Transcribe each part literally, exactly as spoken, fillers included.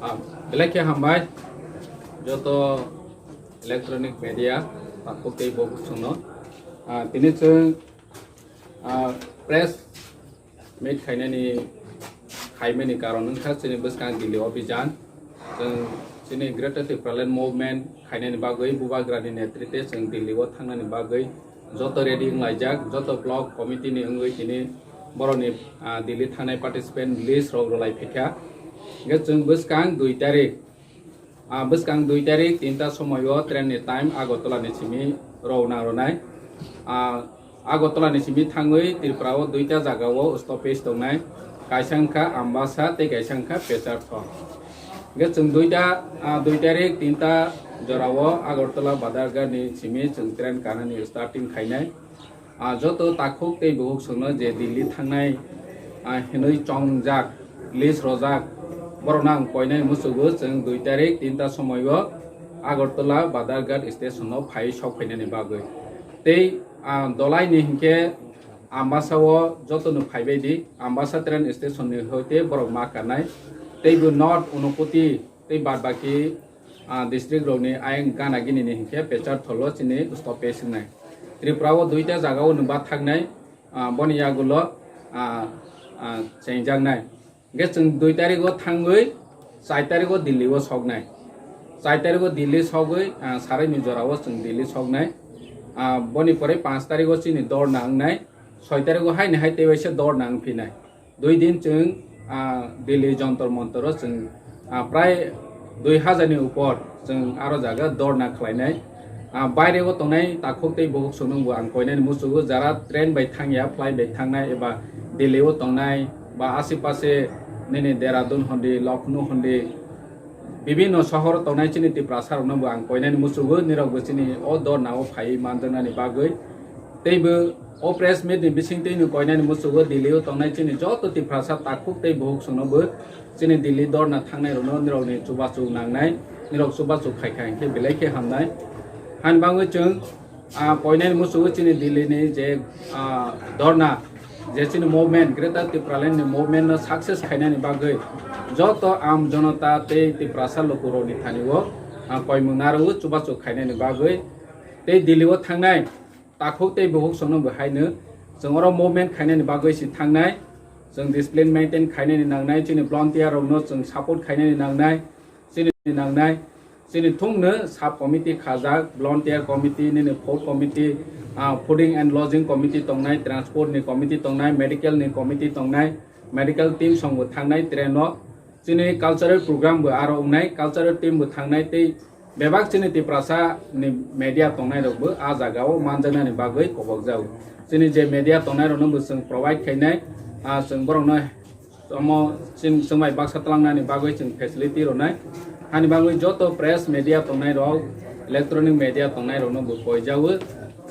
Ah, belai khe hambai joto electronic media takhuk tei bo kuchungno. Ah, tini chwng, ah, press meet khainani khaimani karon wngkha chini bwskang Delhi obijan. Chwng chini Greater Tipraland Movement khainani bagwi Bubagrani netrite chwng Delhi o thangnani bagwi joto ready wnglaijak, joto block committee ni wngwi tini borokni, ah, Delhi thangnai participant list rok rwlai phaikha. Hwnkhe chwng bwskang dui tarik, ah, bwskang dui tarik tinta somoio train ni time Agartala ni simi rwna rwnai. Ah, Agartala ni simi thangwi Tripura o duita jaga o stoppage tongnai, kaisa wngkha Ambasa tei kaisa wngkha Pecharthal. Hwnkhe chwng duita, ah, dui tarik tinta jora o Agartala Badharghat ni simi chwng train kanani starting khainai. Ah, joto takhuk tei bukhuk songno je Delhi thangnai, ah, hinwi chongjak, list rojak, borokno ang koinai muchugo chwng dui tarik tinta somoio Agartala Badharghat station o phai sok phainani bagwi. Tei, ah, dolai ni hinkhe Ambasa o joto no phaibai di, Ambasa train station ni hoite borok ma kanai. Tei bo North Unakoti tei bad baki, ah, district rok ni ayang gana gini ni hinkhe Pecharthal o chini stoppage wngnai. Tripura o duita jaga o nwng bathaknai, ah, boni yagulo, ah, ah, chengjaknai. Hwnkhe chwng dui tarik o thangwi char tarik o Delhi o soknai. Char tarik o Delhi sogwi, ah, sarai ni jora o chwng Delhi soknai. Ah, boni pore panch tarik o chini dorna wngnai. Soi tarik o haini hai tei waisa dorna wngphinai. Dui din chwng, ah, Delhi Jontor Montor o chwng, ah, prai dui hajar ni upor chwng aro jaga dorna khlainai. Ah, baire o tongnai takhuk tei bukhuk songno bo ang koinani muchugo, jara train bai thangya, flight bai thangnai eba Delhi o tongnai ba ashe pashe nini Dehradun hondi, Lucknow hondi, bibinno sohor tongnai chini Tiprasa rokno bo ang koinani muchugo, nirok bo chini o dorna o phaiwi manjaknani bagwi. Tei bo o press meet ni bising twi no koinani muchugo Delhi o tongnai chini joto Tiprasa takhuk tei bukhuk songno bo chini Delhi dorna thangnai rokno nirok ni chubachu nangnai, nirok chubachu khaikha hinkhe belai khe hamnai. Han bangwi chwng, ah, koinani muchugo chini Delhi ni je, ah, dorna, je chini movement, Greater Tipraland ni movement no success khainani bagwi joto am jonota tei Tiprasa lukurok ni thani o, ah, koimung narwo chubachu khainani bagwi tei Delhi o thangnai takhuk tei bukhuk songno bo haino chwng oro movement khainani bagwi si thangnai, chwng discipline maintain khainani nangnai, chini volunteer rokno chwng support khainani nangnai, chini nangnai, chini thungno sub committee khajak, volunteer committee, nini food committee, ah, fooding and lodging committee tongnai, transport ni committee tongnai, medical ni committee tongnai, medical team songbo thangnai train o. Chini cultural program bo aro wngnai, cultural team bo thangnai tei bebak chini Tiprasa ni media tongnai rok bo a jaga o manjaknani bagwi kobokjago. Chini je media tongnai rokno bo chwng provide khainai, ah, chwng borokno omo chwng, chwng bai baksa twlangnani bagwi chwng facility rwnai. Hani bagwi joto press media tongnai rok, electronic media tongnai rokno bo koijago.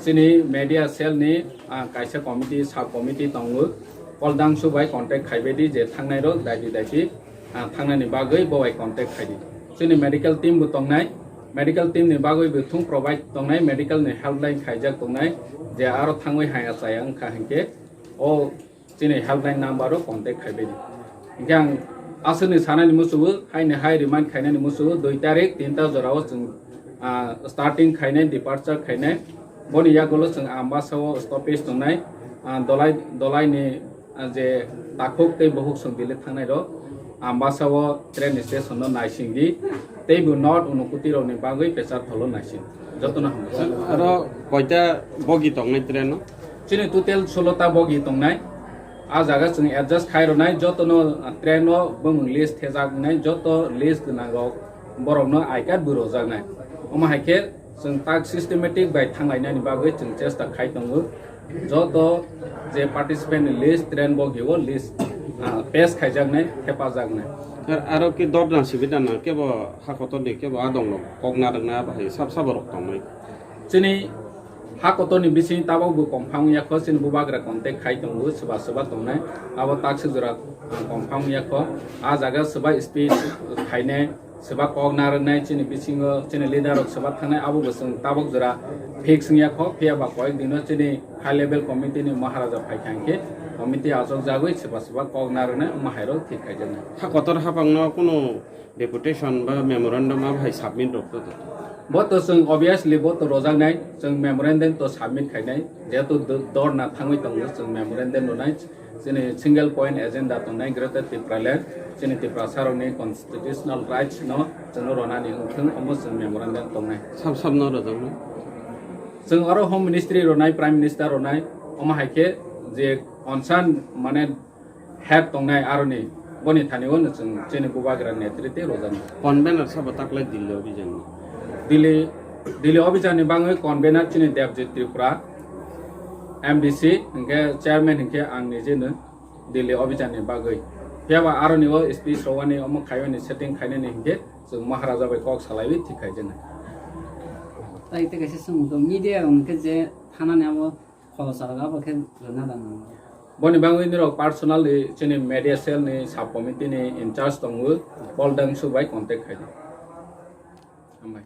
Chini media cell ni, ah, kaisa committee, sub committee tongo. Koldangsu bai contact khaibai di je thangnai rok daiti daiti, ah, thangnani bagwi bo bai contact khai di. Chini medical team bo tongnai, medical team ni bagwi bo thung provide tongnai, medical ni helpline khaijak tongnai, je aro thangwi haya chaya wngkha hinkhe o chini helpline number o contact khaibai di. Hinkhe ang aswkni sanani muchugo, haini hai remind khainani muchugo, dui tarik tinta jora o chwng, ah, starting khainai, departure khainai. Boni yagulo chwng Ambasa o stoppage tongnai, ah, dolai, dolai ni, ah, je takhuk tei bukhuk song Delhi thangnai rok Ambasa o train station no naising di, tei bo North Unakoti rok ni bagwi Pecharthal o naising. Jotono hambai. Aro koita bogi tongnai train o? Chini total solo ta bogi tongnai. A jaga chwng adjust khai rwnai, jotono, ah, train o bumung list thejak wngnai, joto list gwnang rok borokno I card bo rwjaknai. Omo hai khe chwng tak systematic bai thanglainani bagwi chwng chesta khai tongo. Joto je participant ni list, train bogi o list, ah, pass khaijaknai, thepajaknai. Ar-, aro ki dorna sibida na kebo hakotor ni kebo adong rok kok narwkna bahai sab sabo rok tongnai. Chini hakotor ni bising tabok bo confirm wngya kho, chini bubagra contact khai tongo, swba swba tongnai. Abo takswk jora, ah, confirm wngya kho. A jaga swba speech khainai, swba kok narwknai, chini bisingo chini leader rok swba thangnai, abo bo chwng tabok jora fix wngya kho. Phiya ba koyek dino chini high level committee ni Maharaja phai kha hinkhe committee achok jagwi swba swba kok narwknai, omo hai rok thik khaijaknai. Hakotor hapang no kunu Deputation ba memorandum abo hai submit rok to. Bo to chwng obviously bo to rojaknai, chwng memorandum to submit khainai, jehetu do-, dorna thangwi tongo, chwng memorandum rwnai, chini single point agenda tongnai Greater Tipraland, chini Tiprasarokni constitutional rights no chwngno ronani wngthwng, omo chwng memorandum tongnai. Sab sab no rojaknai? Chwng oro Home Ministry ronai, Prime Minister ronai, omo hai khe je concern mane head tongnai aroni boni thani o chwng chini bubagra netrite rojani. Convener sabo taklai Delhi obijan ni? Delhi, Delhi obijan ni bangwi convener chini Debjit Tripura, M D C, hinkhe chairman hinkhe ang nijeno Delhi obijan ni bagwi. Phiya ba aroni o speech rowani omo khaimani setting khainani hinkhe chwng Maharaja bai kok salaiwi thik khaijana. Tai te kaisa swngmung tong, media rok hinkhe je thanani abo Khoroksa rok abo khe rwna da nang. Boni bagwi nirok personally chini media cell ni sub committee ni in charge tongo, Paul Dangsu bai contact khai di. Hambai.